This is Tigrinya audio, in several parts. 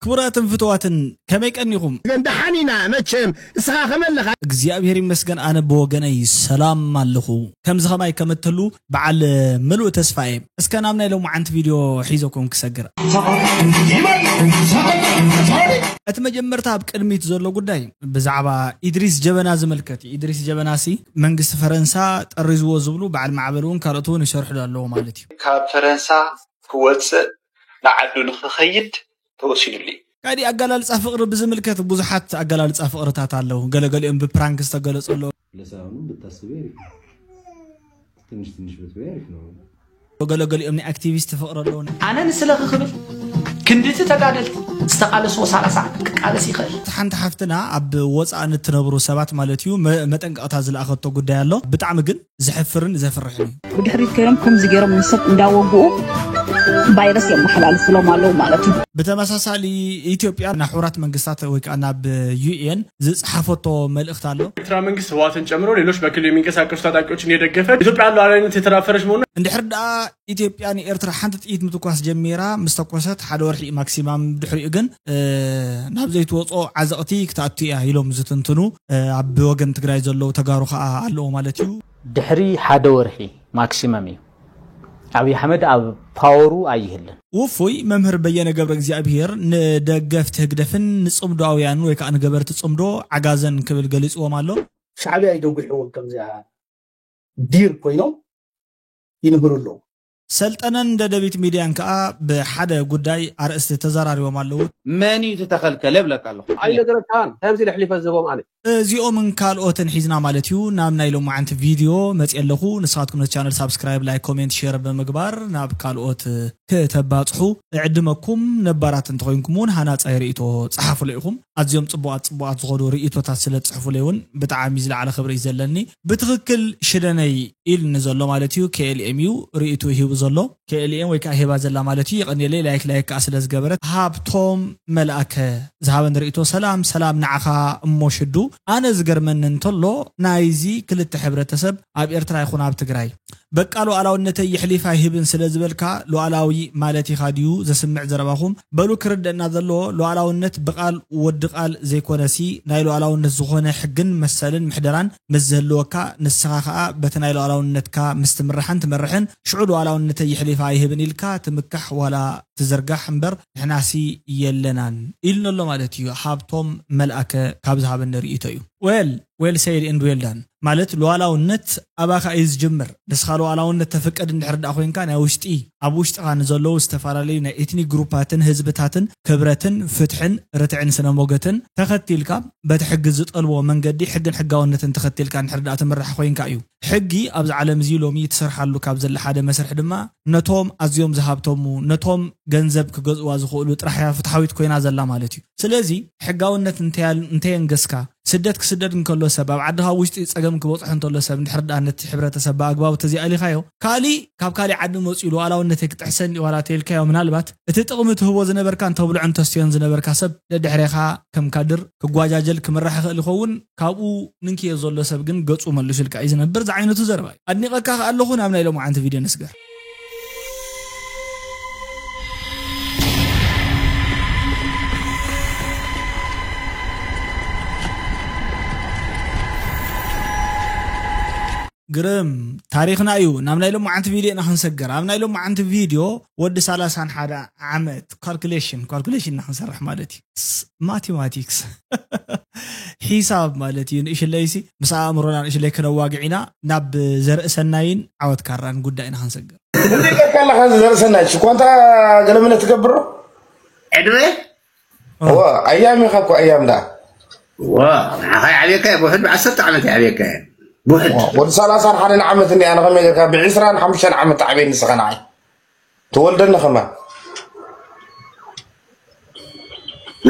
ክቡራትን ፍትዋትን፣ ከመይ ቀኒኹም? ግን ደሓን ኢና መቸም። እስኻ ከመይ ኣለኻ? እግዚኣብሔር ይመስገን፣ ኣነ ብወገነይ ሰላም ኣለኹ። ከምዚ ኸማይ ከም እትህሉ በዓል ምሉእ ተስፋ እየ። እስከ ናብ ናይ ሎምዓንቲ ቪድዮ ሒዘኩም ክሰግር። እቲ መጀመርታ ኣብ ቅድሚት ዘሎ ጉዳይ ብዛዕባ ኢድሪስ ጀበና ዝምልከት እዩ። ኢድሪስ ጀበናሲ መንግስቲ ፈረንሳ ጠሪዝዎ ዝብሉ በዓል ማዕበል እውን ካልኦት እውን ይሰርሕሉ ኣለዎ ማለት እዩ። ካብ ፈረንሳ ክወፅእ ንዓዱ ንኽኸይድ ተወሲኑሉ እዩ። ካዲ ኣገላልጻ ፍቕሪ ብዝምልከት ብዙሓት ኣገላልጻ ፍቕርታት ኣለዉ። ገለገሊኦም ብፕራንክ ዝተገለጹ ኣለዉ። ለሰላሙ ብታስበ ያሪፍ ነው። ትንሽ ትንሽ ብትበይ ያሪፍ ነው። ገለገሊኦም ናይ ኣክቲቪስት ፍቕሪ ኣለዉ። ኣነ ንስለኺ ክብል ክንድቲ ተጋደልቲ ዝተቃለስዎ ሰላሳ ዓመት ክቃለስ ይኽእል። ሓንቲ ሓፍትና ኣብ ወፃእ ንትነብሩ ሰባት ማለት እዩ መ- መጠንቀቕታ ዝለኣኸቶ ጉዳይ ኣሎ። ብጣዕሚ ግን ዘሕፍርን ዘፍርሕን እዩ። ብድሕሪት ከይዶም ከምዚ ገይሮም ንሰብ እንዳወግኡ ቫይረስ የመሓላልፍሎም ኣለዉ ማለት እዩ። ብተመሳሳሊ ኢትዮጵያ ናብ ሕቡራት መንግስታት ወይ ከዓ ናብ ዩኤን ዝፀሓፈቶ መልእኽቲ ኣሎ። ኤርትራ መንግስት ህወሓትን ጨምሮ ሌሎች በክልሉ የሚንቀሳቀሱ ታጣቂዎችን እየደገፈ ኢትዮጵያ ሉዓላዊነት የተዳፈረች መሆኑን እንድሕር ደኣ ኢትዮጵያ ንኤርትራ ሓንቲ ጥይት ምትኳስ ጀሚራ ምስ ተኮሰት ሓደ ወርሒ እዩ ማክሲማም። ድሕሪኡ ግን ናብ ዘይትወፅኦ ዓዘቕቲ ክትኣቱ እያ ኢሎም ዝትንትኑ ኣብ ብወገን ትግራይ ዘለዉ ተጋሩ ከዓ ኣለዉ ማለት እዩ። ድሕሪ ሓደ ወርሒ ማክሲመም እዩ። ኣብይ ኣሕመድ ኣብ ፓወሩ ኣይህልን። ውፉይ መምህር በየነ ገብረ እግዚኣብሔር ንደገፍቲ ህግደፍን ንፅምዶኣውያንን ወይ ከዓ ንገበርቲ ፅምዶ ዓጋዘን ክብል ገሊፅዎም ኣሎ። ሻዕብያ እዩ ደጒሕዎም ከምዚኣ ዲር ኮይኖም ይንብሩ ኣለዉ። ሰልጠነን ደደቢት ሚድያን ከዓ ብሓደ ጉዳይ ኣርእስቲ ተዘራሪቦም ኣለዉ። መን እዩ ዝተኸልከለ እብለካ ኣለኹ። ኣይነገረካን እንታይ ምሲለ ኣሕሊፈ ዝህቦም ኣነ። እዚኦምን ካልኦትን ሒዝና ማለት እዩ ናብ ናይ ሎማዓንቲ ቪድዮ መፅየ ኣለኹ። ንስኻትኩም ነቲ ቻነል ሳብስክራይብ፣ ላይክ፣ ኮሜንት፣ ሼር ብምግባር ናብ ካልኦት ክተባፅሑ እዕድመኩም። ነባራት እንተኾይንኩም እውን ሃናፃይ ርእይቶ ፀሓፉለይ ኢኹም። ኣዝዮም ፅቡቓት ፅቡቓት ዝኾኑ ርእይቶታት ስለ ትፅሕፉለይ እውን ብጣዕሚ ዝለዓለ ክብሪ እዩ ዘለኒ። ብትኽክል ሽደነይ ኢልኒ ዘሎ ማለት እዩ። ኬኤልኤም እዩ ርእይቱ ሂቡ ዘሎ። ኬኤልኤም ወይ ከዓ ሂባ ዘላ ማለት እዩ። የቐንየለይ ላይክ ላይክ ከዓ ስለ ዝገበረት። ሃብቶም መልኣከ ዝሃበኒ ርእይቶ። ሰላም ሰላም ንዓኻ እሞ ሽዱ። ኣነ ዝገርመኒ እንተሎ ናይዚ ክልተ ሕብረተሰብ ኣብ ኤርትራ ይኹን ኣብ ትግራይ በቃ ሉዓላውነተይ የሕሊፍ ኣይህብን ስለ ዝበልካ ሉዓላዊ ማለት ኢኻ ድዩ ዘስምዕ ዘረባኹም? በሉ ክርደእና ዘለዎ ሉዓላውነት ብቓል ወዲ ቃል ዘይኮነሲ ናይ ሉዓላውነት ዝኾነ ሕግን መሰልን ምሕደራን ምስ ዝህልወካ ንስኻ ኸኣ በቲ ናይ ሉዓላውነትካ ምስ ትምራሕን ትመርሕን ሽዑ ሉዓላውነተይ የሕሊፍ ኣይህብን ኢልካ ትምካሕ ዋላ ትዝርጋሕ እምበር ንሕናሲ የለናን ኢልኒ ኣሎ ማለት እዩ። ሃብቶም መልኣከ ካብ ዝሃበኒ ርእይቶ እዩ። Well well said and well done። ማለት ሉዓላውነት ኣባኻ እዩ ዝጅምር። ንስኻ ሉዓላውነት ተፍቅድ እንድሕር ደኣ ኮይንካ ናይ ውሽጢ ኣብ ውሽጥኻ ንዘለዉ ዝተፈላለዩ ናይ ኤትኒክ ግሩፓትን ህዝብታትን ክብረትን ፍትሕን ርትዕን ስነ ሞገትን ተኸቲልካ በቲ ሕጊ ዝጠልቦ መንገዲ ሕግን ሕጋውነትን ተኸቲልካ እንድሕር ደኣ ትምራሕ ኮይንካ እዩ። ሕጊ ኣብዚ ዓለም እዚ ሎሚ ትሰርሓሉ ካብ ዘላ ሓደ መስርሕ ድማ ነቶም ኣዝዮም ዝሃብተሙ ነቶም ገንዘብ ክገዝእዋ ዝኽእሉ ጥራሕ እያ ፍትሓዊት ኮይና ዘላ ማለት እዩ። ስለዚ ሕጋውነት እንተየንገስካ ስደት ክስደድ እንከሎ ሰብ ኣብ ዓድኻ ውሽጢ ፀገም ክበፅሖ እንተሎ ሰብ እንድሕር ደኣ ነቲ ሕብረተሰብ ብኣግባቡ ተዘይኣሊኻዮ ካሊእ ካብ ካሊእ ዓዲ መፅኡ ሉዓላውነተይ ክጥሕሰኒ ዋላ ተይልካዮ ምናልባት እቲ ጥቕሚ ትህቦ ዝነበርካን ተብልዖን ተስትዮን ዝነበርካ ሰብ ደድሕሬኻ ከም ካድር ክጓጃጀል ክምራሕ ይኽእል ይኸውን። ካብኡ ንንክዮ ዘሎ ሰብ ግን ገፁ መሊሱልካ እዩ ዝነብር ዝዓይነቱ ዘረባ እዩ። ኣድኒቐካ ከኣ ኣለኹ። ናብ ናይ ሎምዓንቲ ቪድዮ ንስገር። ግርም ታሪኽና እዩ። ናብ ናይ ሎምዓንቲ ቪድዮ ኢና ክንሰገር። ኣብ ናይ ሎምዓንቲ ቪድዮ ወዲ ሰላሳን ሓደ ዓመት ካልኩሌሽን ካልኩሌሽን ኢና ክንሰርሕ ማለት እዩ። ማቴማቲክስ ሒሳብ ማለት እዩ። ንእሽለይሲ ምስ ኣእምሮና ንእሽለይ ክነዋግዕ ኢና። ናብ ዘርእሰናይን ዓወት ካራን ጉዳይ ኢና ክንሰግር። እንዴት ቀላል ዘርእሰናይ ሽኳንታ ገለመለ ትገብሮ ዕድመ ዋ ኣያም ኢኻ እኮ ኣያም ደኣ ዋ ንዓኻ ይዓብየካ እየ ብውሕድ ብዓሰርተ ዓመት ይዓብየካ እየ ብውሕድ ወዲ ሰላሳን ሓደን ዓመት እኒኣ ንኸመይ ጌርካ ብዒስራን ሓሙሽተን ዓመት ትዓብየኒ ንስኻ ንዓይ ትወልደኒ ኸማ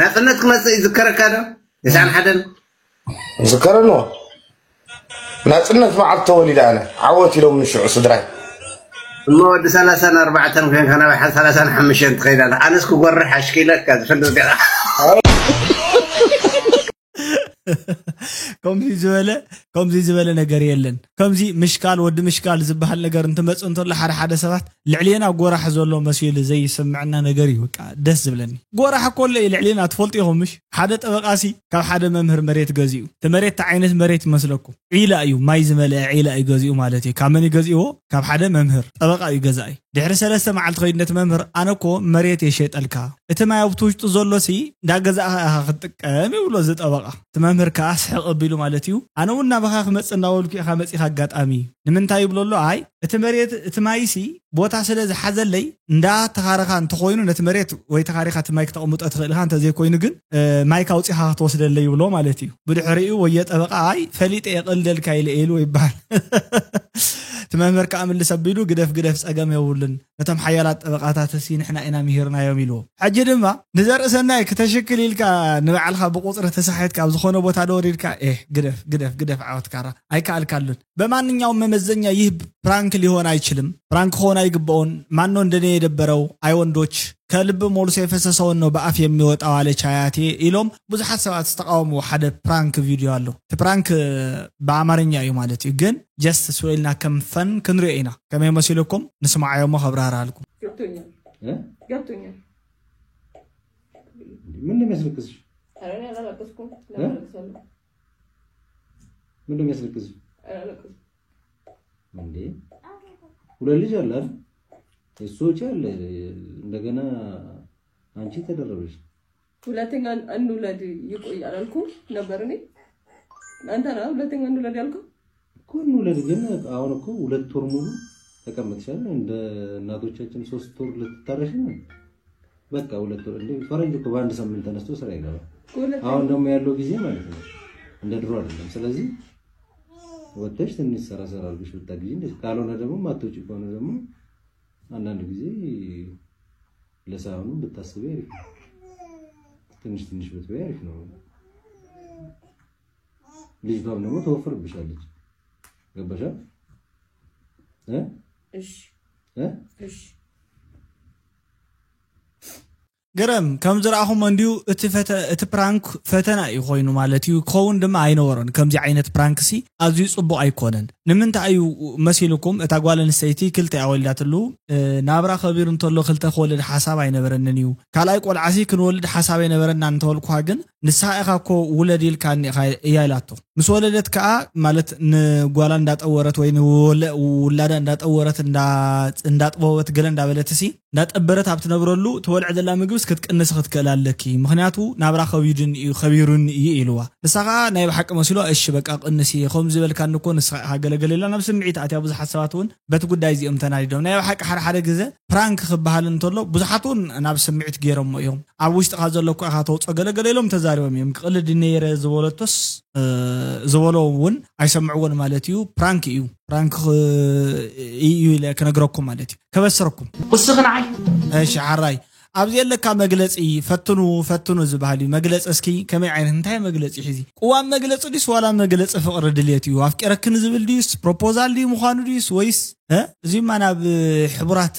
ናፅነት ክመፅእ ይዝከረካ ዶ ተስዓን ሓደን ዝከረንዎ ናፅነት መዓልቲ ተወሊደ ኣነ ዓወት ኢሎም ንሽዑ ስድራይ እሞ ወዲ ሰላሳን ኣርባዕተን ኮይንካ ናብ ሓ ሰላሳን ሓሙሽተን ትኸይድ ኣለ ኣነስ ክጎርሕ ኣሽኪለካ ዝፈልጥ ገራ ከምዚ ዝበለ ከምዚ ዝበለ ነገር የለን። ከምዚ ምሽካል፣ ወዲ ምሽካል ዝበሃል ነገር እንትመጽእ እንተሎ፣ ሓደ ሓደ ሰባት ልዕሌና ጎራሕ ዘሎ መሲሉ ዘይስምዕና ነገር እዩ። በቃ ደስ ዝብለኒ፣ ጎራሕ እኮ ኣሎ እዩ ልዕሌና። ትፈልጡ ኢኹም ምሽ? ሓደ ጠበቃሲ ካብ ሓደ መምህር መሬት ገዚኡ። እቲ መሬት እንታይ ዓይነት መሬት ይመስለኩም? ዒላ እዩ፣ ማይ ዝመልአ ዒላ እዩ ገዚኡ ማለት እዩ። ካብ መን እዩ ገዚእዎ? ካብ ሓደ መምህር፣ ጠበቃ እዩ ገዛኢ። ድሕሪ ሰለስተ መዓልቲ ከይዱ ነቲ መምህር፣ ኣነ እኮ መሬት የሸጠልካ፣ እቲ ማይ ኣብቲ ውሽጡ ዘሎ ሲ እንዳገዛእኻ ኢኻ ክትጥቀም ይብሎ እዚ ጠበቃ። እቲ መምህር ከዓ ስሕቕ ኣቢሉ ማለት እዩ፣ ኣነ እውን ናባኻ ክመፅእ እንዳበልኩ ኢኻ መፂኻ ኣጋጣሚ። ንምንታይ ይብሎ ኣሎ? ኣይ እቲ መሬት፣ እቲ ማይሲ ቦታ ስለ ዝሓዘለይ፣ እንዳተኻረኻ እንተኾይኑ ነቲ መሬት ወይ ተኻሪኻ እቲ ማይ ክተቕምጦ ትኽእል ኢኻ፣ እንተዘይኮይኑ ግን ማይካ ኣውፂኻ ክትወስደለይ ይብሎ ማለት እዩ። ብድሕሪኡ ወየ ጠበቃ፣ ኣይ ፈሊጠ እየ፣ ቀልደልካ ኢለ እየ ኢሉ ይበሃል። እቲ መምህር ከዓ ምልስ ኣቢሉ፣ ግደፍ ግደፍ፣ ፀገም የብሉን፣ ነቶም ሓያላት ጠበቃታት ሲ ንሕና ኢና ምሂርናዮም ኢልዎ። ሕጂ ድማ ንዘርኢ ሰናይ ክተሽክል ኢልካ ንባዕልካ ብቁፅሪ ተሳሒትካ ኣብ ዝኾነ ቦታ ዶ ወሪድካ፣ ኤህ፣ ግደፍ ግደፍ ግደፍ፣ ዓወት ካራ ኣይከኣልካሉን። በማንኛውም መመዘኛ ይህ ፕራንክ ሊሆን አይችልም። ፕራንክ ሆን አይግባውን። ማን ነው እንደኔ የደበረው? አይ ወንዶች፣ ከልብ ሞልሶ የፈሰሰውን ነው በአፍ የሚወጣው አለች አያቴ ኢሎም ብዙሓት ሰባት ዝተቃወሙ ሓደ ፕራንክ ቪዲዮ ኣሎ። እቲ ፕራንክ ብኣማርኛ እዩ ማለት እዩ፣ ግን ጀስት ስወልና ከም ፈን ክንሪኦ ኢና። ከመይ መሲልኩም? ንስማዓዮ እሞ ከብራህርሃልኩም። ገብቶኛል እ? ገብቶኛል። ምን ነው የሚያስለቅስሽ? ኧረ እኔ አላለቀስኩም። እ? ለምን አለቅሳለሁ? ምን ነው የሚያስለቅስሽ? አላለቀስኩም። እንዴ ሁለት ልጅ አለ አይደል? እሱ ወጪ አለ። እንደገና አንቺ ተደረበሽ። ሁለተኛ እንውለድ ይቆይ አላልኩም ነበር? እኔ አንተ ነህ ሁለተኛ እንውለድ ያልከው። እኮ እንውለድ ግን አሁን እኮ ሁለት ወር ሙሉ ተቀምጥሻል። እንደ እናቶቻችን ሶስት ወር ልትታረሽ ነው። በቃ ሁለት ወር እንደ ፈረንጅ እኮ በአንድ ሳምንት ተነስቶ ስራ ይገባል። ሁለተኛ አሁን ደግሞ ያለው ጊዜ ማለት ነው እንደ ድሮ አይደለም። ስለዚህ ወጥተሽ ትንሽ ሰራ ሰራ አድርገሽ ብታግዢ እንደዚህ፣ ካልሆነ ደግሞ ማትወጪ ከሆነ ደግሞ አንዳንድ ጊዜ ለሳይሆኑ ብታስቢ አሪፍ ነው። ትንሽ ትንሽ ብትበይ አሪፍ ነው። ልጅቷም ደግሞ ተወፍርብሻለች። ገባሻ? እ? እሺ እ? እሺ ግረም ከም ዝረኣኹም እንዲዩ እቲ ፈተ እቲ ፕራንክ ፈተና እዩ ኮይኑ ማለት እዩ። ክኸውን ድማ ኣይነበሮን። ከምዚ ዓይነት ፕራንክ ሲ ኣዝዩ ጽቡቕ ኣይኮነን። ንምንታይ እዩ መሲልኩም? እታ ጓል ኣንስተይቲ ክልተ እያ ወሊዳትሉ። እ፣ ናብራ ከቢሩ እንተሎ ክልተ ክወልድ ሓሳብ ኣይነበረንን እዩ። ካልኣይ ቆልዓ ሲ ክንወልድ ሓሳብ ኣይነበረና እንተበልኩኻ ግን ንስኻ ኢኻ እኮ ውለድ ኢልካኒ ኢኻ እያ ኢላቶ። ምስ ወለደት ከኣ ማለት ንጓላ እንዳጠወረት ወይ ንወለ- ውላዳ እንዳጠወረት እንዳ- እንዳጥበወት ገለ እንዳበለት ሲ እንዳጠበረት ኣብ ትነብረሉ ትበልዕ ዘላ ምግብስ ክትቅንስ ክትክእል ኣለኪ፣ ምኽንያቱ ናብራ ከቢዱኒ እዩ ከቢሩኒ እዩ ኢልዋ። ንሳ ከኣ ናይ ብሓቂ መሲልዋ እሺ በቃ ቅንሲ እየ ከምዚ ዝበልካኒ እኮ ንስኻ ኢኻ ገለገለ ኢላ ናብ ስምዒት ኣትያ። ብዙሓት ሰባት እውን በቲ ጉዳይ እዚኦም ተናዲዶም። ናይ ብሓቂ ሓደ ሓደ ግዜ ፕራንክ ክበሃል እንተሎ ብዙሓት እውን ናብ ስምዒት ገይሮሞ እዮም። ኣብ ውሽጥኻ ዘሎ እኮ ኢኻ ተውፅኦ ገለገለ ኢሎም ተዛሪቦም እዮም። ክቕልድ ነይረ ዝበለቶስ እ፣ ዝበሎ እውን ኣይሰምዕዎን ማለት እዩ። ፕራንክ እዩ ፕራንክ ኽ- እዩ ኢለ ክነግረኩም ማለት እዩ ከበስረኩም። ውስኺ ንዓይ እሺ ሓራይ ኣብዚ የለካ መግለፂ ፈትኑ ፈትኑ ዝበሃል እዩ። መግለፂ እስኪ ከመይ ዓይነት እንታይ መግለፂ ሒዚ ቅዋም መግለፂ ድዩስ ዋላ መግለፂ ፍቕሪ ድልየት እዩ? ኣፍቂረክን ዝብል ድዩስ ፕሮፖዛል ድዩ ምዃኑ ድዩስ ወይስ እ? እዚማ ናብ ሕቡራት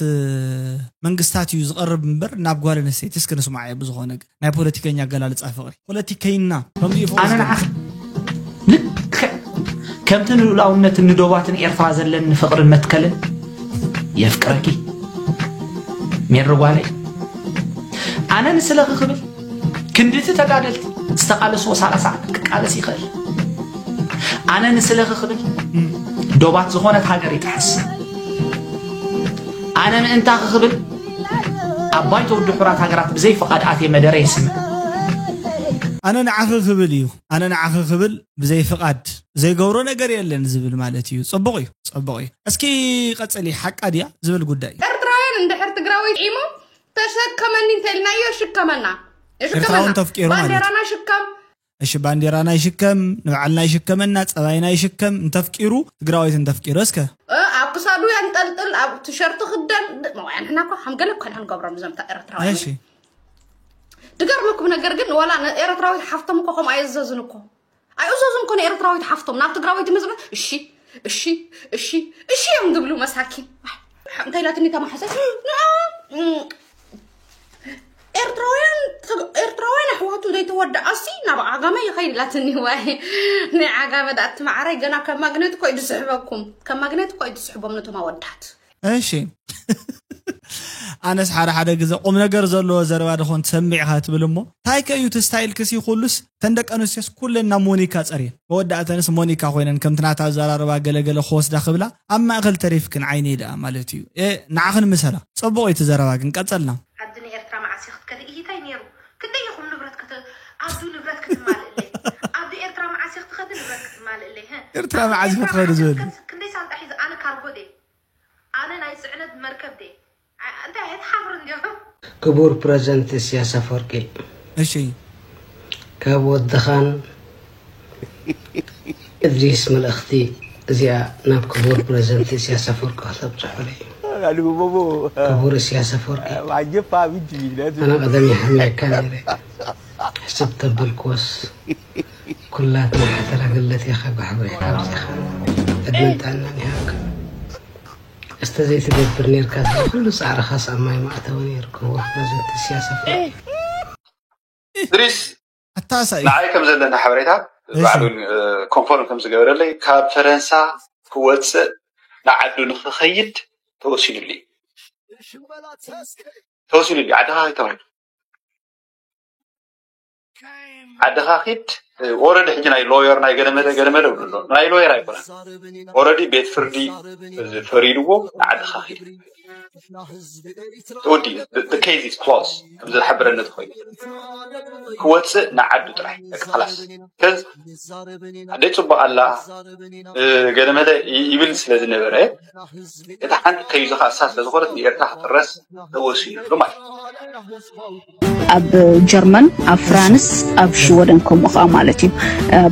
መንግስታት እዩ ዝቐርብ እምበር ናብ ጓል ኣንስተይቲ እስኪ ንስማዓዮ። ብዝኾነ ግን ናይ ፖለቲከኛ ኣገላልፃ ፍቕሪ ፖለቲከይና ከምዚ እዩ ፍቕሪ ኣነ ዝገልፅ። ንዓኽ ልክዕ ከምቲ ንልኡላውነትን ንዶባትን ኤርትራ ዘለኒ ፍቕርን መትከልን የፍቅረኪ ሜሪ ጓለይ። ኣነ ንስለኺ ክብል ክንድቲ ተጋደልቲ ዝተቓለስዎ ሳላ ሰዓት ክቃለስ ይኽእል። ኣነ ንስለኺ ክብል ዶባት ዝኾነት ሃገር ይጥሕስ። ኣነ ምእንታኺ ክብል ኣብ ባይቶ ውድብ ሕቡራት ሃገራት ብዘይ ፍቓድ ኣትየ መደረ የስምዕ። ኣነ ንዓኺ ክብል እዩ ኣነ ንዓኺ ክብል ብዘይ ፍቓድ ዘይገብሮ ነገር የለን ዝብል ማለት እዩ። ፅቡቕ እዩ ፅቡቕ እዩ። እስኪ ቀፅሊ ሓቃ ድያ ዝብል ጉዳይ እዩ። ኤርትራውያን እንድሕር ትግራወይ ዒሞም ተሸከመኒ እንተልናዮ ሽከመና ኤርትራውን ተፍቂሩ ማለት እዩ። ባንዴራና ሽከም እሺ ባንዴራና ይሽከም፣ ንባዕልና ይሽከመና፣ ፀባይና ይሽከም እንተፍቂሩ ትግራወይት እንተፍቂሩ እስከ እ፣ ኣብ ክሳዱ የንጠልጥል ኣብ ቲሸርቱ ክደን ድ- መዋያ ንሕና እኮ ከም ገለ እኮ ኢና ንገብሮም እዞም ታ- ኤርትራውያን እሺ ድገርመኩም ነገር ግን ዋላ ንኤርትራዊት ሓፍቶም እኮ ከምኡ ኣየዘዙን እኮ ኣይእዘዙን እኮ ንኤርትራዊት ሓፍቶም ናብ ትግራወይቲ መዝበ እሺ እሺ እሺ እሺ እዮም ዝብሉ መሳኪን እንታይ ኢላትኒ ተማሓሰ ኤርትራውያን ኤርትራውያን ኣሕዋቱ ዘይተ ወዳኣሲ ናብ ዓጋመ ይኸይድ ኢላትኒ። ዋይ፣ ናይ ዓጋመ ዳኣ እቲ ማዕረይ ገና ከም ማግኔት እኮ እዩ ዝስሕበኩም። ከም ማግኔት እኮ እዩ ዝስሕቦም ነቶም ኣወዳት። እሺ። ኣነስ ሓደ ሓደ ግዜ ቁም ነገር ዘለዎ ዘረባ ድኾን ትሰምዕ ኢኻ ትብል እሞ፣ እንታይ ከ እዩ እቲ ስታይል ክሲ ኩሉስ? ተን ደቂ ኣንስትዮስ ኩለን ናብ ሞኒካ ጸርየን። መወዳእተንስ ሞኒካ ኮይነን ከምቲ ናታ ኣዘራርባ ገለገለ ክወስዳ ክብላ ኣብ ማእኸል ተሪፍክን ዓይነይ ደኣ ማለት እዩ። ኤ ንዓኽን ምሰላ። ጽቡቕ እዩ እቲ ዘረባ ግን ቀጸልና። ዓዲ ንኤርትራ መዓስ ኢኺ ክትከዲ? ኢሂታይ ነይሩ? ክንደይ ኢኹም ንብረት ክት ዓዱ ንብረት ክትማልእለይ? ዓዲ ኤርትራ መዓስ ኢኺ ትኸዲ ንብረት ክትማልእለይ? ህ? ኤርትራ መዓስ ኢኺ ትኸዲ ዝብል? ክንደይ ሳንጣ ሒዘ ኣነ ካርጎ ድየ? ኣነ ናይ ጽዕነት መርከብ ድየ? እንታይ ኣይትሓፍሩ እንዲኹም? ክቡር ፕረዚደንት እስያስ ኣፈወርቂ እሺ ካብ ወድኻን እድሪስ መልእኽቲ እዚኣ ናብ ክቡር ፕረዚደንት እስያስ ኣፈወርቂ ክተብፅሑለይ። ክቡር እስያስ ኣፈወርቂ ኣነ ቀደም ይሓምየካ ነይረ። ሕስብ ተበልክዎስ ኩላትና ሓተላ ገለት ኢኻ ጋሕብሪኻ ኣብዚኻ ዕድመን ጥዕናን ይሃብካ። እስተ ዘይትገብር ኔርካ እዚ ኩሉ ጻዕርኻስ ኣብ ማይ ምኣተወ ኔሩ ክቡር ፕረዚደንት እስያስ ኣፈወርቂ። እድሪስ ኣታሳይ ንዓይ ከም ዘለኒ ሓበሬታ ባዕሉ ኮንፎርም ከም ዝገበረለይ ካብ ፈረንሳ ክወፅእ ንዓዱ ንክኸይድ ተወሲኑሉ እዩ። ተወሲኑሉ እዩ። ዓድኻ ተባሂሉ ዓድኻ ኪድ ኦረዲ ሕጂ ናይ ሎየር ናይ ገለመለ ገለመለ ብሉ ኣሎ ናይ ሎየር ኣይኮነን ኦረዲ ቤት ፍርዲ ፈሪድዎ ንዓድኻ ኪድ ወዲ the case is closed ከም ዝሓበረኒ ተኮይኑ ክወፅእ ንዓዱ ጥራይ በቃ خلاص ከዚ ኣደይ ፅቡቅ ኣላ ገለመለ ይብል ስለ ዝነበረ እታ ሓንቲ ከይዙ ከኣ እሳ ስለ ዝኾነት ንኤርትራ ክጥረስ ተወሲኑሉ ማለት እዩ። ኣብ ጀርመን ኣብ ፍራንስ ኣብ ሽወደን ከምኡ ከዓ ማለት እዩ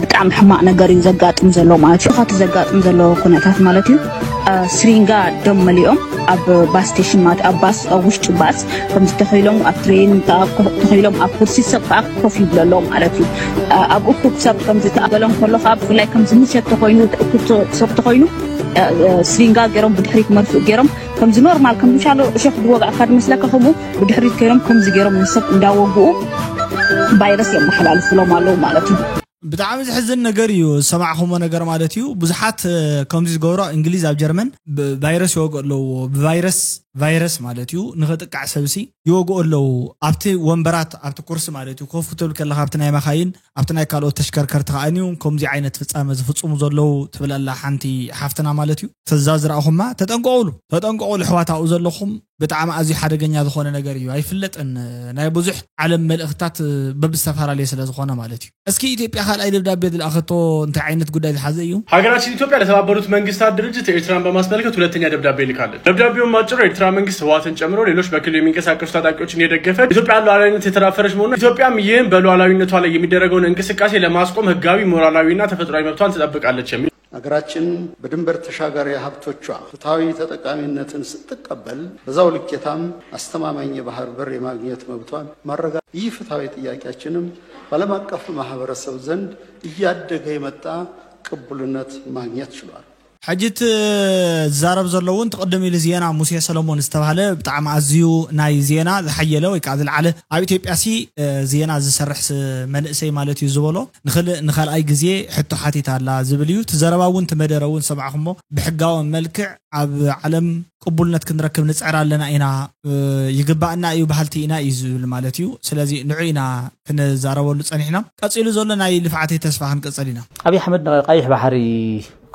ብጣዕሚ ሕማቅ ነገር እዩ ዘጋጥም ዘሎ ማለት እዩ ካብቲ ዘጋጥም ዘሎ ኩነታት ማለት እዩ ስሪንጋ ደም መሊኦም ኣብ ባስ ስቴሽን ማለት ኣብ ባስ ኣብ ውሽጢ ባስ ከምዚ ተኸይሎም ኣብ ትሬን ተኸይሎም ኣብ ኩርሲ ሰብ ከዓ ኮፍ ይብለሎም ማለት እዩ ኣብ እኩብ ሰብ ከምዚ ተኣበሎም ከሎ ከዓ ብፍላይ ከምዚ ምሸት ተኮይኑ እኩብ ሰብ ተኮይኑ ስሪንጋ ገይሮም ብድሕሪት መርፍእ ገይሮም ከምዚ ኖርማል ከም ሻሎ እሾክ ዝወጋእካ ዝመስለካ ከምኡ ብድሕሪት ከይሮም ከምዚ ገይሮም ንሰብ እንዳወግኡ ቫይረስ የመሓላልፍሎም ኣለዉ ማለት እዩ። ብጣዕሚ ዝሕዝን ነገር እዩ ዝሰማዕኹሞ ነገር ማለት እዩ። ብዙሓት ከምዚ ዝገብሮ እንግሊዝ ኣብ ጀርመን ቫይረስ ይወግኡ ኣለዎ። ብቫይረስ ቫይረስ ማለት እዩ ንኽጥቃዕ ሰብሲ ይወግኡ ኣለዉ። ኣብቲ ወንበራት ኣብቲ ኩርሲ ማለት እዩ ኮፍ ክትብል ከለኻ ኣብቲ ናይ መኻይን ኣብቲ ናይ ካልኦት ተሽከርከርቲ ከዓኒ እውን ከምዚ ዓይነት ፍፃመ ዝፍፅሙ ዘለዉ ትብል ኣላ ሓንቲ ሓፍትና ማለት እዩ። ተዛ ዝረኣኹማ ተጠንቀቑሉ፣ ተጠንቀቑሉ ኣሕዋት ኣብኡ ዘለኹም ብጣዕሚ ኣዝዩ ሓደገኛ ዝኾነ ነገር እዩ። ኣይፍለጥን ናይ ብዙሕ ዓለም መልእኽትታት በብዝተፈላለየ ስለ ዝኾነ ማለት እዩ። እስኪ ኢትዮጵያ ካልኣይ ደብዳቤ ዝለኣኸቶ እንታይ ዓይነት ጉዳይ ዝሓዘ እዩ? ሃገራችን ኢትዮጵያ ለተባበሩት መንግስታት ድርጅት ኤርትራን በማስመልከት ሁለተኛ ደብዳቤ ልካለች። ደብዳቤውን ባጭሩ የኤርትራ መንግስት ህወሓትን ጨምሮ ሌሎች በክልሉ የሚንቀሳቀሱ ታጣቂዎችን የደገፈ ኢትዮጵያ ሉዓላዊነት የተዳፈረች መሆኑን ኢትዮጵያም ይህም በሉዓላዊነቷ ላይ የሚደረገውን እንቅስቃሴ ለማስቆም ህጋዊ ሞራላዊና ተፈጥሯዊ መብቷን ትጠብቃለች የሚል ሀገራችን በድንበር ተሻጋሪ ሀብቶቿ ፍትሐዊ ተጠቃሚነትን ስትቀበል በዛው ልኬታም አስተማማኝ የባህር በር የማግኘት መብቷን ማረጋ ይህ ፍትሐዊ ጥያቄያችንም በዓለም አቀፍ ማህበረሰብ ዘንድ እያደገ የመጣ ቅቡልነት ማግኘት ችሏል። ሕጂ እቲ ዝዛረብ ዘሎ እውን ትቕድም ኢሉ ዜና ሙሴ ሰለሞን ዝተባህለ ብጣዕሚ ኣዝዩ ናይ ዜና ዝሓየለ ወይ ከዓ ዝለዓለ ኣብ ኢትዮጵያ ሲ ዜና ዝሰርሕ መንእሰይ ማለት እዩ ዝበሎ ንክልእ ንካልኣይ ግዜ ሕቶ ሓቲት ኣላ ዝብል እዩ። እቲ ዘረባ እውን እቲ መደረ እውን ሰማዕኹሞ ብሕጋዊ መልክዕ ኣብ ዓለም ቅቡልነት ክንረክብ ንፅዕር ኣለና ኢና ይግባእና እዩ በሃልቲ ኢና እዩ ዝብል ማለት እዩ። ስለዚ ንዑ ኢና ክንዛረበሉ ፀኒሕና። ቀፂሉ ዘሎ ናይ ልፍዓተይ ተስፋ ክንቅፅል ኢና። ኣብይ ኣሕመድ ንቀይሕ ባሕሪ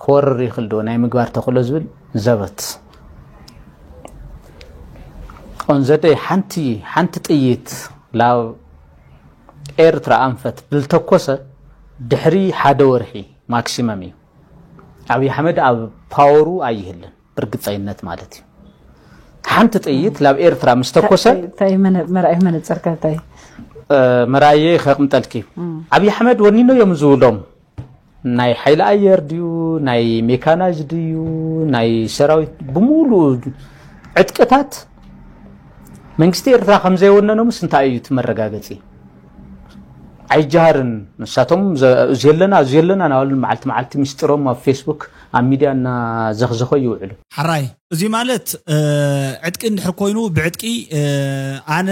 ክወርር ይኽእል ዶ ናይ ምግባር ተኽእሎ ዝብል ዘበት ኦንዘደይ ሓንቲ ሓንቲ ጥይት ላብ ኤርትራ ኣንፈት ብልተኮሰ ድሕሪ ሓደ ወርሒ ማክሲመም እዩ። ኣብይ ኣሕመድ ኣብ ፓወሩ ኣይህልን ብርግፀይነት ማለት እዩ። ሓንቲ ጥይት ላብ ኤርትራ ምስ ተኮሰ እንታይ መነ- መርኣይ መነፅርካ እንታይ መርኣየ ከቅምጠልኪ ኣብይ ኣሕመድ ወኒኖ እዮም ዝብሎም ናይ ሓይሊ ኣየር ድዩ ናይ ሜካናይዝ ድዩ ናይ ሰራዊት ብምሉኡ ዕጥቅታት መንግስቲ ኤርትራ ከም ዘይወነኖምስ እንታይ እዩ እቲ መረጋገፂ? ኣይጀሃርን ንሳቶም እዚ ኣለና እዚ ኣለና ናበሉ መዓልቲ መዓልቲ ምስጢሮም ኣብ ፌስቡክ ኣብ ሚድያ እናዘኽዘኾ ይውዕሉ። ሓራይ እዚ ማለት ዕጥቂ እንድሕር ኮይኑ ብዕጥቂ ኣነ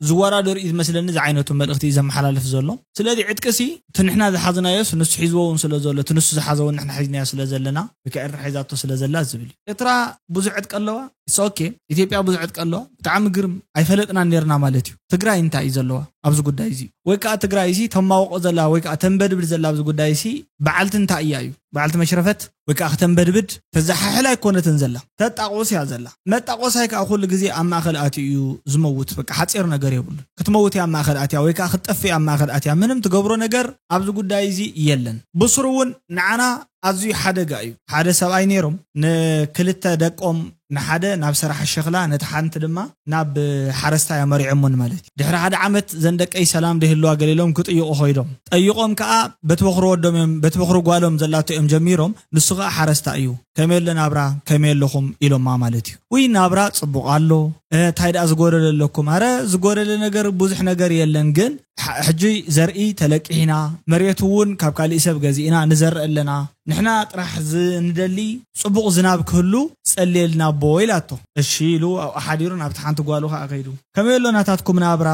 ዝወዳደር እዩ ዝመስለኒ ዝዓይነቱ መልእኽቲ እዩ ዘመሓላልፍ ዘሎ። ስለዚ ዕጥቂ ሲ እቲ ንሕና ዝሓዝናዮስ ንሱ ሒዝዎ እውን ስለ ዘሎ እቲ ንሱ ዝሓዘ እውን ንሕና ሒዝናዮ ስለ ዘለና ወይ ከዓ ኤርትራ ሒዛቶ ስለ ዘላ ዝብል እዩ። ኤርትራ ብዙሕ ዕጥቂ ኣለዋ። ኦኬ፣ ኢትዮጵያ ብዙሕ ዕጥቂ ኣለዋ። ብጣዕሚ ግርም። ኣይፈለጥናን ነርና ማለት እዩ። ትግራይ እንታይ እዩ ዘለዋ ኣብዚ ጉዳይ እዚ? ወይ ከዓ ትግራይ እዚ ተማውቆ ዘላ ወይ ከዓ ተንበድብድ ዘላ ኣብዚ ጉዳይ እዚ በዓልቲ እንታይ እያ እዩ? በዓልቲ መሽረፈት ወይ ከዓ ክተንበድብድ ተዘሓሕል ኣይኮነትን ዘላ። ተጣቆስ እያ ዘላ። መጣቆሳይ ከዓ ኩሉ ግዜ ኣብ ማእኸል ኣትዩ እዩ ዝመውት። በቃ ሓፂር ነገር የብሉ። ክትመውት እያ ኣብ ማእኸል ኣትያ ወይ ከዓ ክትጠፍእ እያ ኣብ ማእኸል ኣትያ። ምንም ትገብሮ ነገር ኣብዚ ጉዳይ እዚ የለን። ብስሩ እውን ንዓና ኣዝዩ ሓደጋ እዩ። ሓደ ሰብኣይ ነይሮም ንክልተ ደቆም ንሓደ ናብ ሰራሕ ሸኽላ ነቲ ሓንቲ ድማ ናብ ሓረስታይ ኣመሪዖሞን ማለት እዩ። ድሕሪ ሓደ ዓመት ዘን ደቀይ ሰላም ደይህልዋ ገሊሎም ክጥይቑ ኮይዶም ጠይቖም ከዓ በቲ በኹሪ ወዶም እዮም በቲ በኹሪ ጓሎም ዘላቶ እዮም ጀሚሮም። ንሱ ከዓ ሓረስታ እዩ። ከመይ ኣሎ ናብራ ከመይ ኣለኹም ኢሎማ ማለት እዩ። ውይ ናብራ ፅቡቕ ኣሎ። እንታይ ደኣ ዝጎደለ ኣለኩም? ኣረ ዝጎደለ ነገር ብዙሕ ነገር የለን ግን ሕጂ ዘርኢ ተለቂሕና መሬት እውን ካብ ካሊእ ሰብ ገዚእና ንዘርእ ኣለና። ንሕና ጥራሕ ዝንደሊ ፅቡቕ ዝናብ ክህሉ ጸልየልና ኣቦ ኢላቶ። እሺ ኢሉ ኣብኡ ሓዲሩ ናብቲ ሓንቲ ጓሉ ከዓ ከይዱ። ከመይ ኣሎ ናታትኩም ናብራ?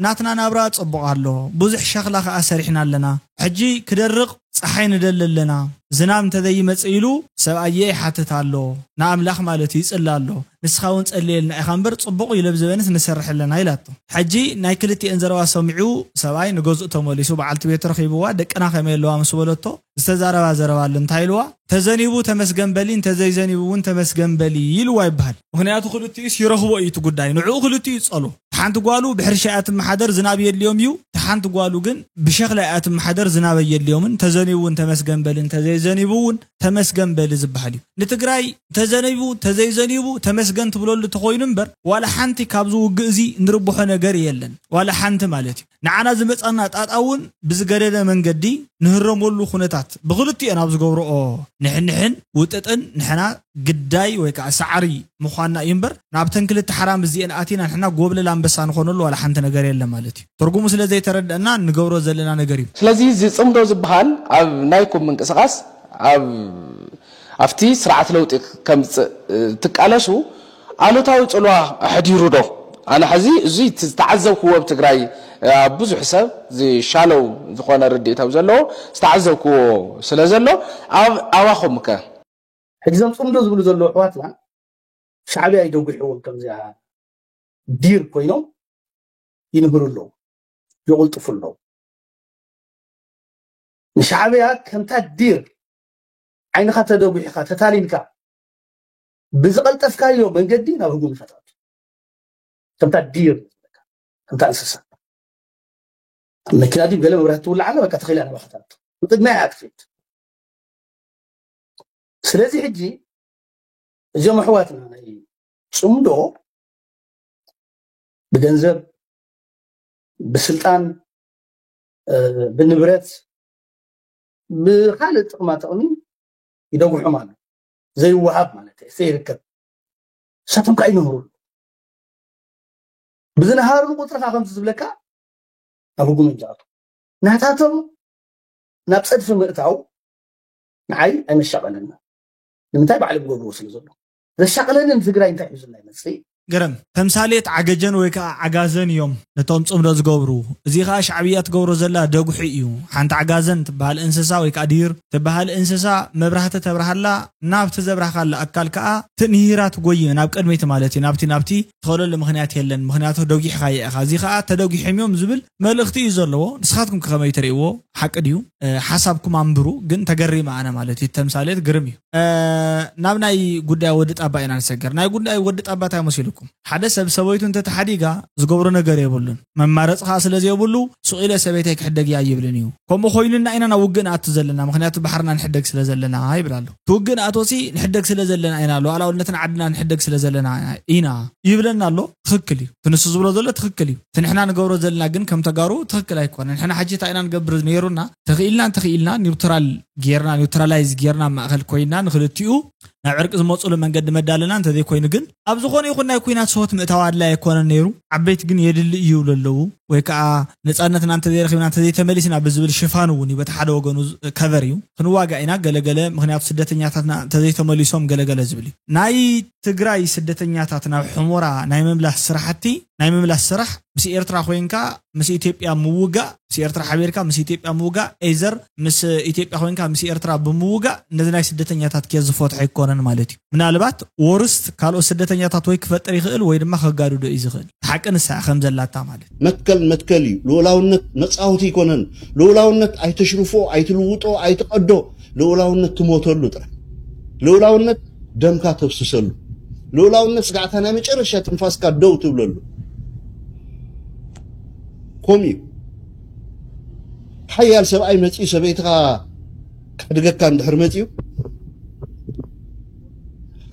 ናትና ናብራ ፅቡቕ ኣሎ። ብዙሕ ሸኽላ ከዓ ሰሪሕና ኣለና። ሕጂ ክደርቕ ፀሓይ ንደሊ ኣለና። ዝናብ እንተዘይመፅእ ኢሉ ሰብኣየ ይሓትት ኣሎ። ንኣምላኽ ማለት እዩ ይፅሊ ኣሎ። ንስኻ እውን ጸልየልና ኢኻ እምበር ጽቡቕ እዩ ለብዘበንስ ንሰርሕ ኣለና ኢላቶ። ሕጂ ናይ ክልቲኤን ዘረባ ሰሚዑ ሰብኣይ ንገዝኡ ተመሊሱ በዓልቲ ቤቱ ረኺብዋ ደቅና ከመይ ኣለዋ ምስ በለቶ ዝተዛረባ ዘረባ ኣሎ እንታይ ኢልዋ ተዘኒቡ ተመስገን በሊ እንተዘይዘኒቡ እውን ተመስገን በሊ ኢልዋ ይበሃል። ምክንያቱ ክልቲኡስ ይረኽቦ እዩ እቲ ጉዳይ ንዕኡ ክልቲኡ ይጸሉ። ሓንቲ ጓሉ ብሕርሻ እያ ትመሓደር ዝናብ የድልዮም እዩ። ሓንቲ ጓሉ ግን ብሸኽላ እያ ትመሓደር ዝናብ ኣየድልዮምን ተዘኒቡ እውን ተመስገን በሊ እንተዘይዘኒቡ እውን ተመስገን በሊ ዝበሃል እዩ። ንትግራይ ተዘኒቡ ተዘይዘኒቡ ተመስገን ትብለሉ ተኾይኑ እምበር ዋላ ሓንቲ ካብዚ ውግእ እዚ ንርብሖ ነገር የለን። ዋላ ሓንቲ ማለት እዩ። ንዓና ዝመፃና ጣጣ እውን ብዝገደደ መንገዲ ንህረመሉ ኩነታት ብክልቲኤን ኣብ ዝገብርኦ ንሕንሕን ውጥጥን ንሕና ግዳይ ወይ ከዓ ሰዓሪ ምዃንና እዩ እምበር ናብተን ክልተ ሓራም እዚኤን ኣቲና ንሕና ጎብለል ኣንበሳ ንኾነሉ ዋላ ሓንቲ ነገር የለን ማለት እዩ። ትርጉሙ ስለ ዘይተረድአና ንገብሮ ዘለና ነገር እዩ። ስለዚ እዚ ፅምዶ ዝበሃል ኣብ ናይኩም ምንቅስቃስ ኣብ ኣብቲ ስርዓት ለውጢ ከምፅእ ትቃለሱ ኣሉታዊ ፅልዋ ኣሕዲሩ ዶ? ኣነ ሕዚ እዚ ዝተዓዘብክዎ ኣብ ትግራይ ኣብ ብዙሕ ሰብ ዝሻለው ዝኾነ ርድኢት ኣብ ዘለዎ ዝተዓዘብክዎ ስለ ዘሎ ኣብ ኣባኹም ከ? ሕጂ እዞም ፅምዶ ዝብሉ ዘለዉ ኣሕዋትና ሻዕብያ ይደጉሕዎም ከምዚኣ ዲር ኮይኖም ይንህሩ ኣለዉ፣ ይቕልጥፉ ኣለዉ። ንሻዕብያ ከምታ ዲር ዓይንኻ ተደጒሕካ ተታሊልካ ብዝቐልጠፍካዮ መንገዲ ናብ ህጉም ኢኻ ትኣቱ። ከምታ ዲር ከምታ እንስሳ መኪና ድዩ ገለ መብራህቲ ትውልዓለ በቃ ተኺላ ናባኻ ትኣቱ። ንቅድሚያ እያ ትኸይድ። ስለዚ ሕጂ እዞም ኣሕዋትና ናይ ፅምዶ ብገንዘብ ብስልጣን ብንብረት ብካልእ ጥቕማ ጥቕሚ ይደጉሖም ኣሎ። ዘይወሃብ ማለት እዩ ዘይርከብ ንሳቶም ከዓ ይነህሩ ብዝነሃርሉ ቁፅሪ ከዓ ከምዚ ዝብለካ ናብ ህጉም እዮም ዝኣቱ። ናታቶም ናብ ፀድፊ ምእታው ንዓይ ኣይመሻቐለና። ንምንታይ ባዕሎም ገብርዎ ስለ ዘሎ ዘሻቕለኒ ንትግራይ እንታይ ሒዙና ይመፅእ? ገረም ተምሳሌት ዓገጀን ወይ ከዓ ዓጋዘን እዮም ነቶም ፅምዶ ዝገብሩ። እዚ ከዓ ሻዕብያ ትገብሮ ዘላ ደጉሒ እዩ። ሓንቲ ዓጋዘን ትበሃል እንስሳ ወይ ከዓ ድር ትበሃል እንስሳ መብራህቲ ተብርሃላ ናብቲ ዘብራህካላ ኣካል ከዓ ትንሂራ ትጎይ ናብ ቅድሚት ማለት እዩ። ናብቲ ናብቲ ትኸደሉ ምክንያት የለን። ምክንያቱ ደጊሕካዮ ኢኻ። እዚ ከዓ ተደጊሖም እዮም ዝብል መልእኽቲ እዩ ዘለዎ። ንስኻትኩም ከመይ ትርእይዎ? ሓቂ ድዩ? ሓሳብኩም ኣንብሩ። ግን ተገሪመ ኣነ ማለት እዩ። ተምሳሌት ግርም እዩ። ናብ ናይ ጉዳይ ወዲ ጣባ ኢና ንሰገር። ናይ ጉዳይ ወዲ ጣባ እንታይ መሲልኩም? ሓደ ሰብ ሰበይቱ እንተተሓዲጋ ዝገብሮ ነገር የብሉን። መማረፂ ከዓ ስለ ዘይብሉ ሱቕ ኢለ ሰበይተይ ክሕደግ እያ ይብልን እዩ። ከምኡ ኮይኑና ኢና ናብ ውግእ ንኣቱ ዘለና። ምክንያቱ ባሕርና ንሕደግ ስለ ዘለና ይብል ኣሎ። እቲ ውግእ ንኣቶሲ ንሕደግ ስለ ዘለና ኢና። ሉዓላውነትን ዓድና ንሕደግ ስለ ዘለና ኢና ይብለና ኣሎ። ትኽክል እዩ። እቲ ንሱ ዝብሎ ዘሎ ትኽክል እዩ። እቲ ንሕና ንገብሮ ዘለና ግን ከም ተጋሩ ትኽክል ኣይኮነን። ንሕና ሕጂ እንታይ ኢና ንገብር ነይሩና? ተኽኢልና እንተኽኢልና ኒውትራል ጌርና ኒውትራላይዝ ጌርና ማእኸል ኮይና ንክልቲኡ ናብ ዕርቂ ዝመፁሉ መንገዲ መዳለና እንተዘይኮይኑ ግን ኣብ ዝኾነ ይኹን ናይ ኩናት ሰሆት ምእታው ኣድላይ ኣይኮነን ነይሩ። ዓበይቲ ግን የድሊ እዩ ይብሉ ኣለዉ። ወይ ከዓ ነፃነትና እንተዘይረኺብና እንተዘይተመሊስና ብዝብል ሽፋን እውን እዩ። በቲ ሓደ ወገኑ ከቨር እዩ። ክንዋጋእ ኢና ገለገለ፣ ምክንያቱ ስደተኛታትና እንተዘይተመሊሶም ገለገለ ዝብል እዩ። ናይ ትግራይ ስደተኛታት ናብ ሕሞራ ናይ ምምላስ ስራሕቲ፣ ናይ ምምላስ ስራሕ ምስ ኤርትራ ኮይንካ ምስ ኢትዮጵያ ምውጋእ፣ ምስ ኤርትራ ሓቢርካ ምስ ኢትዮጵያ ምውጋእ፣ ኤዘር ምስ ኢትዮጵያ ኮይንካ ምስ ኤርትራ ብምውጋእ ነዚ ናይ ስደተኛታት ኬዝ ዝፈትሖ ኣይኮነን ማለት እዩ። ምናልባት ወርስት ካልኦት ስደተኛታት ወይ ክፈጥር ይኽእል ወይ ድማ ከጋድዶ እዩ ዝኽእል። ሓቂ ንሳ ከም ዘላታ ማለት መትከል መትከል እዩ። ልኡላውነት መፃወቲ ይኮነን። ልኡላውነት ኣይተሽርፎ፣ ኣይትልውጦ፣ ኣይትቀዶ። ልኡላውነት ትሞተሉ ጥራሕ። ልኡላውነት ደምካ ተፍስሰሉ። ልኡላውነት ስጋዕታ ናይ መጨረሻ ትንፋስካ ደው ትብለሉ። ኮም እዩ። ሓያል ሰብኣይ መፂኡ ሰበይትኻ ክሕድገካ እንድሕር መፂኡ፣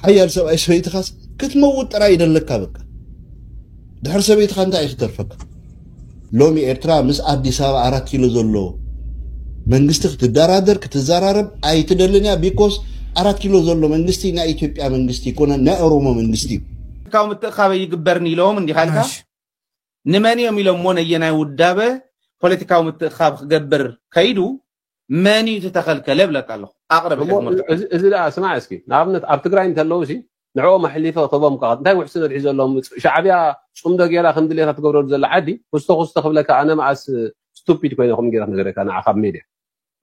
ሓያል ሰብኣይ ሰበይትኻስ ክትመውት ጥራይ ይደለካ። በቃ ድሕር ሰበይትኻ እንታይ እዩ ክተርፈካ? ሎሚ ኤርትራ ምስ ኣዲስ ኣበባ ኣራት ኪሎ ዘሎ መንግስቲ ክትደራደር ክትዘራረብ ኣይትደልን እያ። ቢኮስ ኣራት ኪሎ ዘሎ መንግስቲ ናይ ኢትዮጵያ መንግስቲ ይኮነ፣ ናይ ኦሮሞ መንግስቲ እዩ። ፖለቲካዊ ምትእኻበ ይግበርኒ ኢሎም እንዲኻ ኢልካ ንመን እዮም ኢሎም ሞ ነየናይ ውዳበ ፖለቲካዊ ምትእኻብ ክገብር ከይዱ መን እዩ ዝተኸልከለ ብለካ ኣለኹ። ኣቕርብ ሕዚ ምርጫ። እዚ እዚ ደኣ ስማዕ እስኪ፣ ንኣብነት ኣብ ትግራይ እንተለዉ ሲ ንዕኦም ኣሕሊፈ ክህቦም ከ እንታይ ውሕስነት ሒዘሎም? ሻዕብያ ጽምዶ ጌራ ከም ድሌታ ትገብረሉ ዘላ ዓዲ ኩስቶ ኩስቶ ክብለካ፣ ኣነ መኣስ ስቱፒድ ኮይነ ከም ጌራ ነገረካ ንዓኻ ኣብ ሜድያ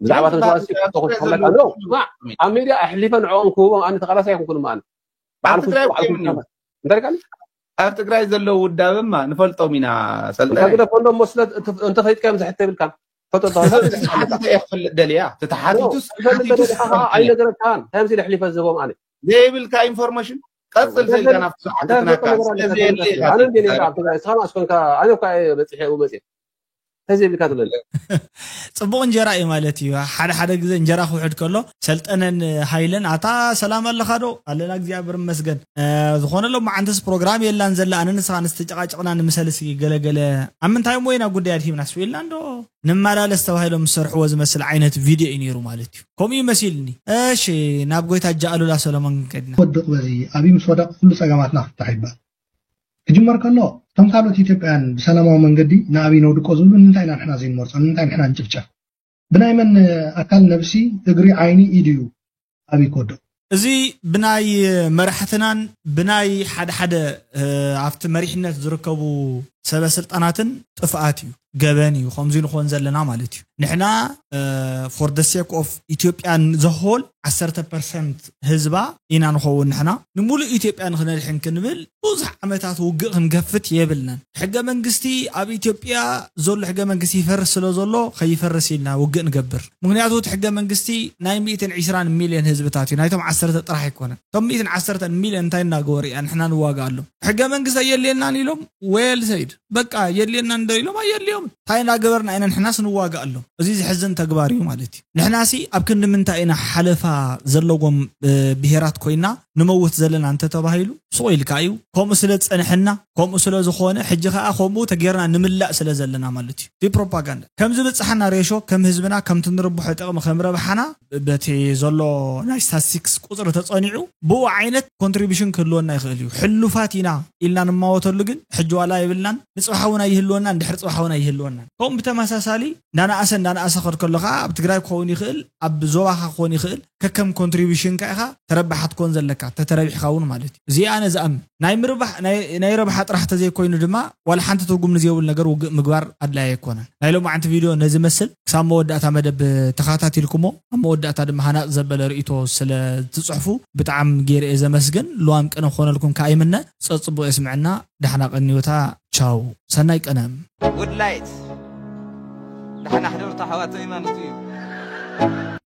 ብዛዕባ ተመሳሳሲ ኩስቶ ኩስቶ ክብለካ፣ ኖ፣ ስማዕ፣ ኣብ ሜድያ ኣሕሊፈ ንዕኦም ክህቦም ኣነ ተቓላሳይ ኣይኮንኩን። ኣነ በዓል ኩስቶ በዓል ኩስቶ እንታይ ደቃ ኣብ ትግራይ ዘለዉ ውዳበማ ንፈልጦም ኢና። ሰልጠነ ግደፎ እንዶ መስለት እንተ ከይጥካዮም ዝሕተ ይብልካን። ፈጠጣ ተሓቲተ እየ ክፈልጥ ደልያ ተተሓቲቱ ኣይነገረካን። እንታይ ምሲል ኣሕሊፈ ዝህቦም ኣነ ዘይብልካ ኢንፎርሜሽን ቀፅል ዘልካ ናብቲ ሰዓት እንታይ ትናካ ነገር ኣለ? ስለዘየለ ኢኻ ኣነ እንዴ ነይራ ኣብ ትግራይ? እስኻ ንኣስኮንካ ኣነ እኳ እየ በፂሐ ብኡ መፅእ እንታይ ዘይብልካ ትብለኒ? ፅቡቕ እንጀራ እዩ ማለት እዩ። ሓደ ሓደ ግዜ እንጀራ ክውሕድ ከሎ ሰልጠነን ሃይለን ኣታ ሰላም ኣለኻ ዶ? ኣለና እግዚኣብሔር ይመስገን። እ፣ ዝኾነ ሎማዓንትስ ፕሮግራም የላን ዘላ ኣነ ንስኻ ንስተጨቃጨቅና ንምሰል እስኪ ገለገለ ኣብ ምንታይ እሞ ኢና ጉዳይ ኣድሂብና ስው ኢልና እንዶ ንመላለስ ተባሂሎም ዝሰርሕዎ ዝመስል ዓይነት ቪድዮ እዩ ነይሩ ማለት እዩ። ከምኡ እዩ መሲልኒ። እሺ ናብ ጎይታ ኣጃ ኣሉላ ሰሎሞን ከድና። ወድቕ በዚ ኣብይ ምስ ወደቕ ኩሉ ጸገማትና ክፍታሕ ይበሃል። ክጅመር ከሎ እቶም ካልኦት ኢትዮጵያውያን ብሰላማዊ መንገዲ ንኣብይ ነውድቆ ዝብሉ ንምንታይ ኢና ንሕና ዘይንመርጾ? ንምንታይ ንሕና ንጭፍጨፍ? ብናይ መን ኣካል ነብሲ እግሪ ዓይኒ ኢድ እዩ ኣብይ ክወድቕ? እዚ ብናይ መራሕትናን ብናይ ሓደ ሓደ ኣብቲ መሪሕነት ዝርከቡ ሰበ ስልጣናትን ጥፍኣት እዩ፣ ገበን እዩ። ከምዚ ንኾን ዘለና ማለት እዩ። ንሕና for the sake of ኢትዮጵያ ዘሆል ዓሰርተ ፐርሰንት ህዝባ ኢና ንኸውን። ንሕና ንሙሉእ ኢትዮጵያ ንክነድሕን ክንብል ብዙሕ ዓመታት ውግእ ክንገፍት የብልናን። ሕገ መንግስቲ ኣብ ኢትዮጵያ ዘሎ ሕገ መንግስቲ ይፈርስ ስለ ዘሎ ከይፈርስ ኢልና ውግእ ንገብር። ምክንያቱ እቲ ሕገ መንግስቲ ናይ ሚእትን ዕስራን ሚልዮን ህዝብታት እዩ። ናይቶም ዓሰርተ ጥራሕ ኣይኮነን። እቶም ሚእትን ዓሰርተን ሚልዮን እንታይ እናገበሩ እያ ንሕና ንዋጋኣሎም? ሕገ መንግስቲ ኣየድልየናን ኢሎም well said በቃ የድልየና እንዶ ኢሎም ኣየድልዮም እንታይ እናገበርና ኢና ንሕናስ ንዋጋኣሎም? እዚ ዝሕዝን ተግባር እዩ ማለት እዩ። ንሕናሲ ኣብ ክንዲ ምንታይ ኢና ሓለፋ ዘለዎም ብሄራት ኮይና ንመውት ዘለና እንተተባሂሉ ስቕ ኢልካ እዩ። ከምኡ ስለ ዝፀንሐና ከምኡ ስለ ዝኾነ ሕጂ ከዓ ከምኡ ተጌርና ንምላእ ስለ ዘለና ማለት እዩ። እቲ ፕሮፓጋንዳ ከም ዝብፅሓና ሬሾ ከም ህዝብና ከምቲ ንርብሖ ጥቕሚ ከም ረብሓና በቲ ዘሎ ናይ ስታትስቲክስ ቁፅሪ ተፀኒዑ ብኡ ዓይነት ኮንትሪቢሽን ክህልወና ይኽእል እዩ። ሕሉፋት ኢና ኢልና ንማወተሉ ግን ሕጂ ዋላ የብልናን። ንፅባሕ እውን ኣይህልወናን፣ ድሕሪ ፅባሕ እውን ኣይህልወናን። ከምኡ ብተመሳሳሊ እንዳነኣሰ እንዳነኣሰ ከድ ከሎ ከዓ ኣብ ትግራይ ክኸውን ይኽእል፣ ኣብ ዞባኻ ክኾን ይኽእል። ከከም ኮንትሪቢሽንካ ኢኻ ተረባሓት ኮን ዘለካ ተተረቢሕካ እውን ማለት እዩ። እዚኣ ኣነ ዝኣምን ናይ ምርባሕ ናይ ረብሓ ጥራሕ ተዘይኮይኑ ድማ ዋላ ሓንቲ ትርጉም ንዘይብሉ ነገር ውግእ ምግባር ኣድላይ ኣይኮነን። ናይ ሎማዓንቲ ቪድዮ ነዚ መስል ክሳብ መወዳእታ መደብ ተኸታቲልኩሞ ኣብ መወዳእታ ድማ ሃናፅ ዘበለ ርእይቶ ስለ ትፅሕፉ ብጣዕሚ ገይረ እየ ዘመስግን። ልዋም ቅነ ክኾነልኩም ከዓ ይምነ። ፀፅቡቅ የስምዐና። ዳሕና ቀንዮታ ቻው ሰናይ ቀነ። ጉድ ላይት ዳሕና ሕደሩ ተሓዋተይ ማለት እዩ።